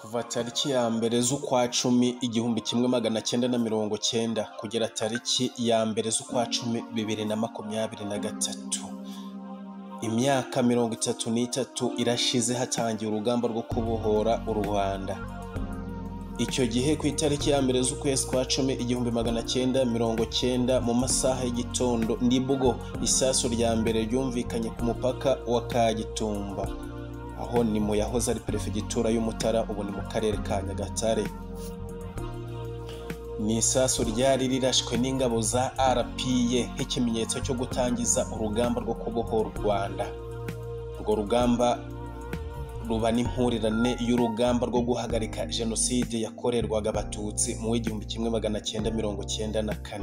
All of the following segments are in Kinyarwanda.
Kuva tariki ya mbere z'ukwa cumi 1990 kugera tariki ya mbere z'ukwa cumi 2023, imyaka 33 irashize hatangiye urugamba rwo kubohora u Rwanda. Icyo gihe ku itariki ya mbere z'ukwezi kwa cumi 1990 mu masaha y'igitondo nibwo isasu rya mbere ryumvikanye ku mupaka wa Kagitumba, aho ni mu yahoze ari perefegitura y'Umutara, ubu ni mu karere ka Nyagatare. Ni isasu ryari rirashwe n'ingabo za RPA nk'ikimenyetso cyo gutangiza urugamba rwo kubohora u Rwanda. Urwo rugamba ruba n'impurirane y'urugamba rwo guhagarika jenoside yakorerwaga Abatutsi mu 1994.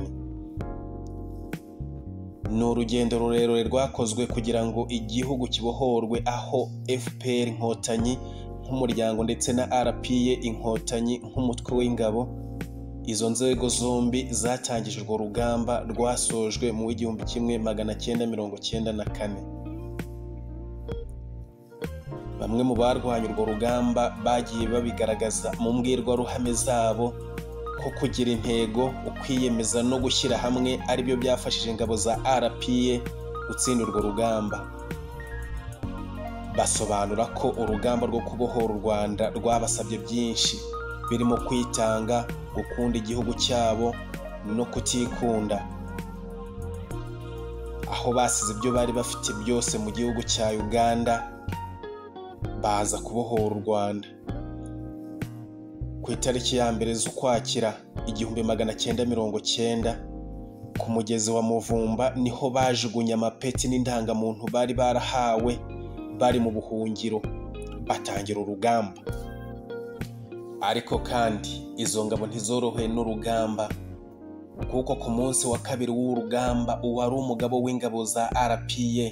Ni urugendo rurerure rwakozwe kugira ngo igihugu kibohorwe, aho FPR Inkotanyi nk'umuryango ndetse na RPA Inkotanyi nk'umutwe w'ingabo, izo nzego zombi zatangije urwo rugamba rwasojwe mu 1994. Bamwe mu barwanya urwo rugamba bagiye babigaragaza mu mbwirwaruhame zabo ko kugira intego, ukwiyemeza no gushyira hamwe aribyo byafashije ingabo za RPA gutsinda urwo rugamba. Basobanura ko urugamba rwo kubohora u Rwanda rwabasabye byinshi, birimo kwitanga, gukunda igihugu cyabo no kutikunda, aho basize ibyo bari bafite byose mu gihugu cya Uganda baza kubohora u Rwanda. Ku itariki ya mbere z'Ukwakira 1990 ku mugezi wa Muvumba niho bajugunye amapeti n'indangamuntu bari barahawe bari mu buhungiro, batangira urugamba. Ariko kandi izo ngabo ntizorohewe n'urugamba, kuko ku munsi wa kabiri w'urugamba uwari umugabo w'ingabo za RPA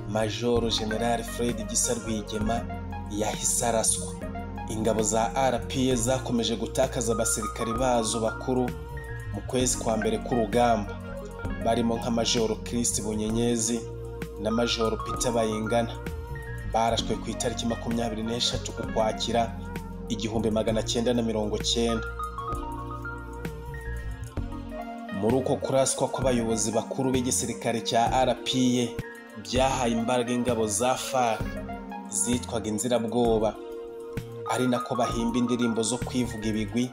Major General Fred Gisa Rwigema yahise araswa. Ingabo za RPA zakomeje gutakaza abasirikari bazo bakuru mu kwezi kwa mbere k'urugamba, barimo nka Major Chris Bunyenyezi na Major Peter Bayingana, barashwe ku itariki 23 Ukwakira 1990. Muri uko kuraswa kw'abayobozi bakuru b'igisirikare cya RPA byahaye imbaraga ingabo za FAR zitwaga inzirabwoba, ari nako bahimba indirimbo zo kwivuga ibigwi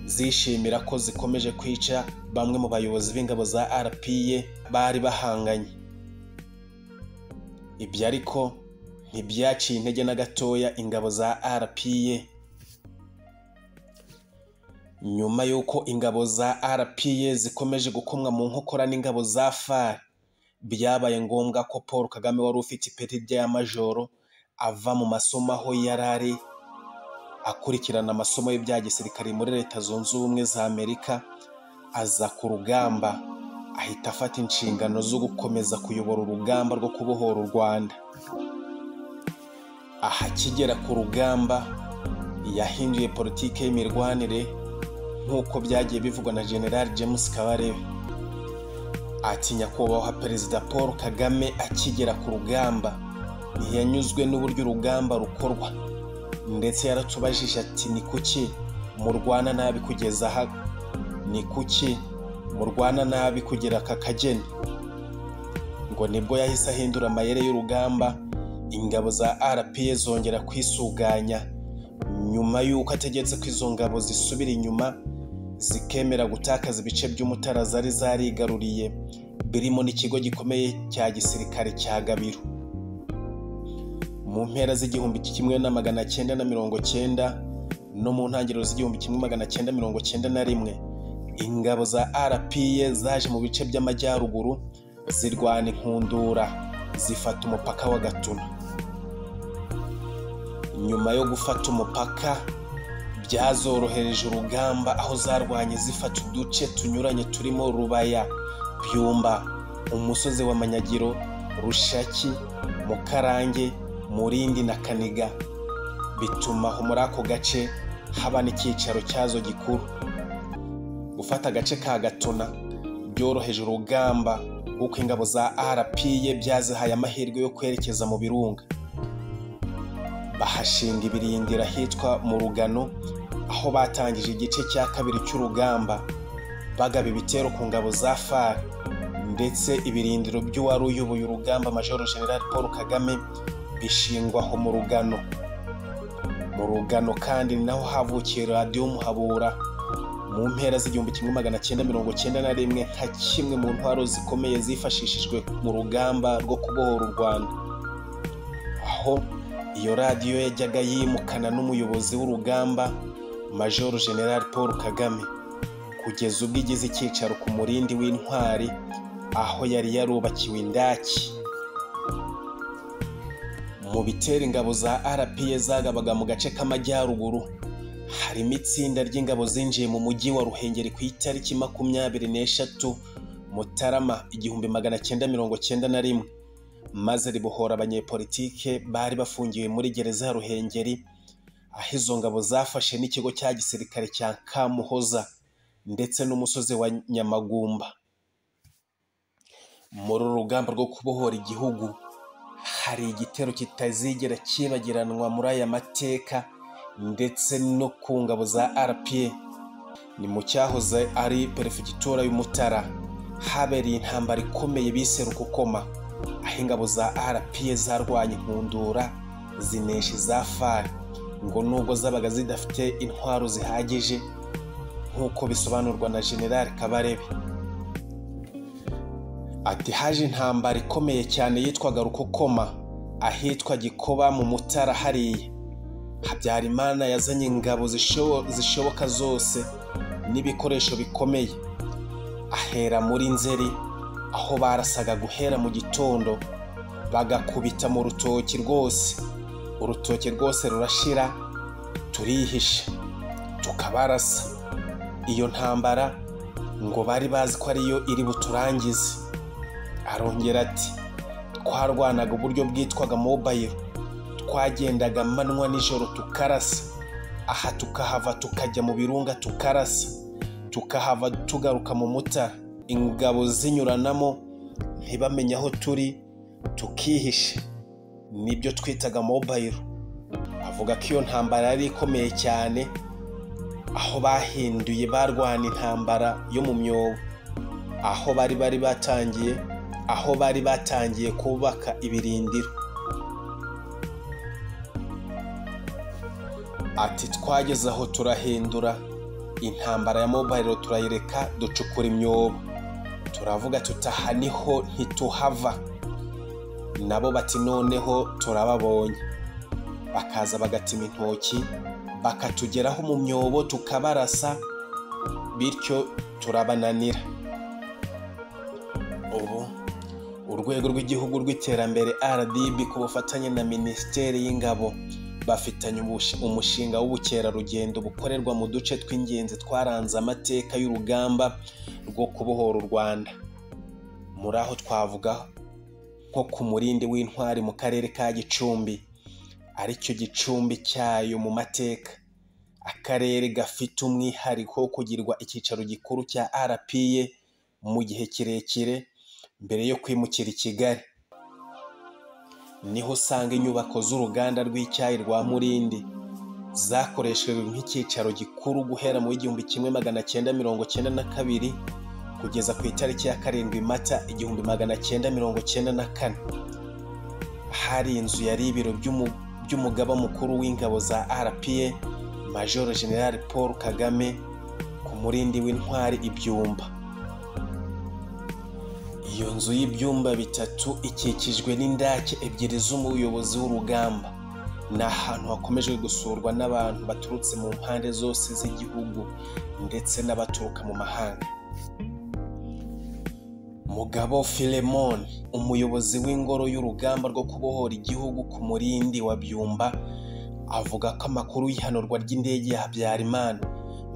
zishimira ko zikomeje kwica bamwe mu bayobozi b'ingabo za RPA bari bahanganye. Ibyo ariko ntibyaciye intege na gatoya ingabo za RPA. Nyuma y'uko ingabo za RPA zikomeje gukomwa mu nkokora n'ingabo za FAR, byabaye ngombwa ko Paul Kagame wari ufite ipeti rya majoro ava mu masomo aho yari ari akurikirana amasomo y'ibya gisirikare muri Leta Zunze Ubumwe za Amerika, aza ku rugamba ahita afata inshingano zo gukomeza kuyobora urugamba rwo kubohora u Rwanda. Aha akigera ku rugamba yahinduye politike y'imirwanire nk'uko byagiye bivugwa na General James Kabarebe. Ati nyakubahwa Perezida Paul Kagame akigera ku rugamba ntiyanyuzwe n'uburyo urugamba rukorwa, ndetse yaratubajije ati ni kuki murwana nabi kugeza aha, ni kuki murwana nabi kugera aka kageni? Ngo nibwo yahise ahindura amayeri y'urugamba, ingabo za RPA zongera kwisuganya nyuma y'uko ategetse ko izo ngabo zisubira inyuma zikemera gutakaza ibice by'Umutara zari zarigaruriye, birimo n'ikigo gikomeye cya gisirikare cya Gabiro. Mu mpera z'1990 no mu ntangiriro z'1991 ingabo za RPA zaje mu bice by'amajyaruguru zirwana inkundura zifata umupaka wa Gatuna. Nyuma yo gufata umupaka byazorohereje urugamba, aho zarwanye zifata uduce tunyuranye turimo Rubaya, Byumba, umusozi wa Manyagiro, Rushaki, Mukarange, Murindi na Kaniga, bituma aho muri ako gace haba n'icyicaro cyazo gikuru. Gufata agace ka Gatuna byoroheje urugamba, kuko ingabo za RPA byazihaye amahirwe yo kwerekeza mu birunga. Bahashinga ibirindiro ahitwa mu Rugano, aho batangije igice cya kabiri cy'urugamba bagaba ibitero ku ngabo za FAR, ndetse ibirindiro by'uwari uyoboye urugamba Major General Paul Kagame bishingwa aho mu Rugano. Mu Rugano kandi naho havukiye Radiyo Muhabura mu mpera z'1991 nka kimwe mu ntwaro zikomeye zifashishijwe mu rugamba rwo kubohora u Rwanda, aho iyo radiyo yajyaga yimukana n'umuyobozi w'urugamba Major General Paul Kagame kugeza ubwo igeze icyicaro ku Murindi w'Intwari, aho yari yarubakiwe indaki. Mu bitero ingabo za RPA zagabaga mu gace k'amajyaruguru harimo itsinda ry'ingabo zinjiye mu mujyi wa Ruhengeri ku itariki 23 Mutarama 1991, maze ribohora abanyepolitike bari bafungiwe muri gereza ya Ruhengeri, aho izo ngabo zafashe n'ikigo cya gisirikare cya Kamuhoza ndetse n'umusozi wa Nyamagumba. Muri uru rugamba rwo kubohora igihugu hari igitero kitazigera cyibagiranwa muri aya mateka ndetse no ku ngabo za RPA. Ni mu cyahoze ari perefegitura y'Umutara habereye intambara ikomeye bise Rukokoma, aho ingabo za RPA zarwanye inkundura zinesha za FAR, ngo nubwo zabaga zidafite intwaro zihagije nk'uko bisobanurwa na General Kabarebe. Ati haje intambara ikomeye cyane yitwaga Rukokoma ahitwa Gikoba mu Mutara hariya. Habyarimana yazanye ingabo zishoboka zose n'ibikoresho bikomeye, ahera muri Nzeri aho barasaga guhera mu gitondo bagakubita mu rutoki rwose, urutoki rwose rurashira, turihisha tukabarasa. Iyo ntambara ngo bari bazi ko ariyo iri buturangize. Arongera ati twarwanaga uburyo bwitwaga mobile, twagendaga amanywa nijoro tukarasa, aha tukahava tukajya mu birunga tukarasa, tukahava tugaruka mu Mutara, ingabo zinyuranamo ntibamenye aho turi, tukihisha. Nibyo twitaga mobile. Avuga ko iyo ntambara yari ikomeye cyane, aho bahinduye barwana intambara yo mu myobo, aho bari batangiye kubaka ibirindiro. Ati twageze aho turahindura intambara ya mobile turayireka, ducukura imyobo, turavuga tutaha niho ntituhava. Nabo bati noneho turababonye, bakaza bagatima intoki bakatugeraho mu myobo tukabarasa, bityo turabananira. Ubu urwego rw'igihugu rw'iterambere RDB ku bufatanye na Minisiteri y'Ingabo bafitanye umushinga w'ubukerarugendo bukorerwa mu duce tw'ingenzi twaranze amateka y'urugamba rwo kubohora u Rwanda. Muri aho twavuga nko ku Murindi w'Intwari mu karere ka Gicumbi, aricyo gicumbi cyayo mu mateka, akarere gafite umwihariko wo kugirwa icyicaro gikuru cya RPA mu gihe kirekire mbere yo kwimukira i Kigali. Niho usanga inyubako z'uruganda rw'icyayi rwa Murindi zakoreshejwe nk'icyicaro gikuru guhera mu 1992 kugeza ku itariki ya 7 Mata 1994. Hari inzu yari ibiro by'umugaba mukuru w'ingabo za RPA Major General Paul Kagame ku Murindi w'Intwari i Byumba. Iyo nzu y'ibyumba 3 ikikijwe n'indake 2 z'umuyobozi w'urugamba. Ni ahantu hakomeje gusurwa n'abantu baturutse mu mpande zose z'igihugu ndetse n'abaturuka mu mahanga. Mugabo Philemon, umuyobozi w'ingoro y'urugamba rwo kubohora igihugu ku Murindi wa Byumba, avuga ko amakuru y'ihanurwa ry'indege ya Habyarimana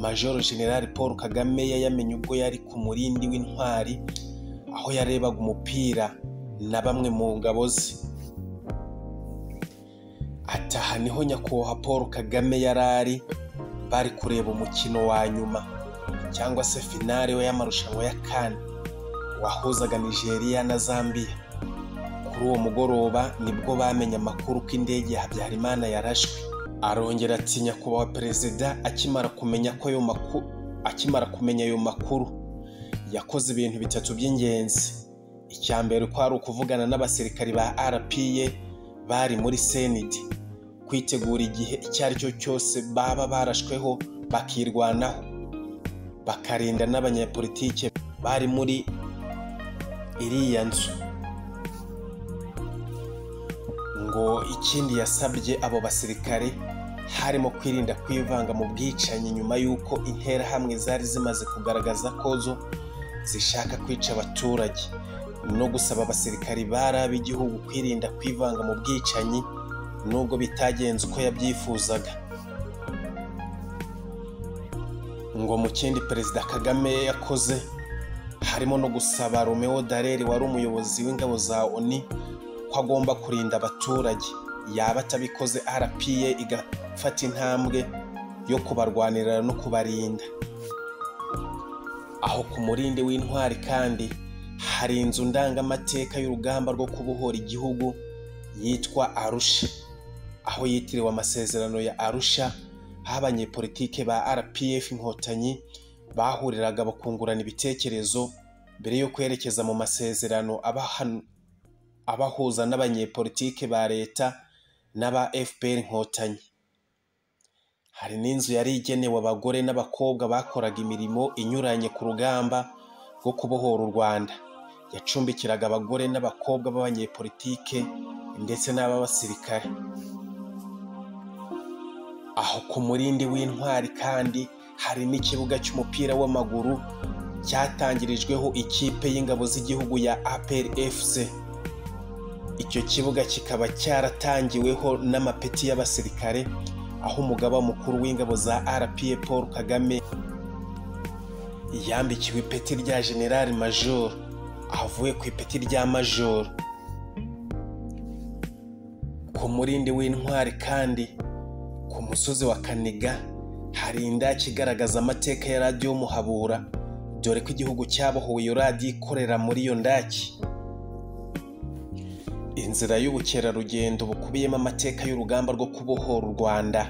Major General Paul Kagame yayamenye ubwo yari ku Murindi w'Intwari, aho yarebaga umupira na bamwe mu ngabo ze. Ataha niho nyakubahwa Paul Kagame yarari, bari kureba umukino wa nyuma cyangwa se finale y'amarushanwa ya CAN wahuzaga Nigeria na Zambia. Kuri uwo mugoroba nibwo bamenye amakuru ko indege ya Habyarimana yarashwe. Arongera ati nyakubahwa perezida akimara kumenya ko ayo makuru akimara kumenya ayo makuru yakoze ibintu bitatu by'ingenzi. Icya mbere ko ari ukuvugana n'abasirikari ba RPA bari muri CND, kwitegura igihe icyo ari cyo cyose baba barashweho bakirwanaho, bakarinda n'abanyepolitike bari muri iriya nzu. Ngo ikindi yasabye abo basirikare harimo kwirinda kwivanga mu bwicanyi nyuma y'uko interahamwe zari zimaze kugaragaza ko zo zishaka kwica abaturage, no gusaba abasirikari bari ab'igihugu kwirinda kwivanga mu bwicanyi nubwo bitagenze uko yabyifuzaga. Ngo mu kindi Perezida Kagame yakoze harimo no gusaba Romeo Dallaire wari umuyobozi w'ingabo za ONU ko agomba kurinda abaturage, yaba atabikoze RPA igafata intambwe yo kubarwanirira no kubarinda. Aho ku Murindi w'Intwari kandi hari inzu ndangamateka y'urugamba rwo kubohora igihugu yitwa Arusha, aho yitiriwe amasezerano ya Arusha, aho abanyepolitike ba RPF Inkotanyi bahuriraga bakungurana ibitekerezo mbere yo kwerekeza mu masezerano abahuza n'abanyepolitike ba leta n'aba FPR Inkotanyi. Hari n'inzu yari igenewe abagore n'abakobwa bakoraga imirimo inyuranye ku rugamba rwo kubohora u Rwanda. Yacumbikiraga abagore n'abakobwa b'abanyepolitike ndetse n'ab'abasirikare. Aho ku Murindi w'Intwari kandi hari n'ikibuga cy'umupira w'amaguru cyatangirijweho ikipe y'ingabo z'igihugu ya APR FC. Icyo kibuga kikaba cyaratangiweho n'amapeti y'abasirikare, aho umugaba mukuru w'ingabo za RPA Paul Kagame yambikiwe ipeti rya General Major avuye ku ipeti rya Major. Ku Murindi w'Intwari kandi ku musozi wa Kaniga hari indaki igaragaza amateka ya radiyo Muhabura, dore ko igihugu cyabohowe iyo radiyo ikorera muri iyo ndaki. Inzira y'ubukerarugendo bukubiyemo amateka y'urugamba rwo kubohora u Rwanda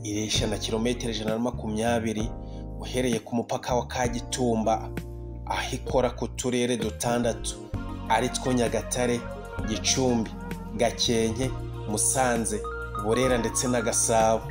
ireshya na kilometero 120 uhereye ku mupaka wa Kagitumba, aho ikora ku turere dutandatu ari two Nyagatare, Gicumbi, Gakenke, Musanze, Burera ndetse na Gasabo.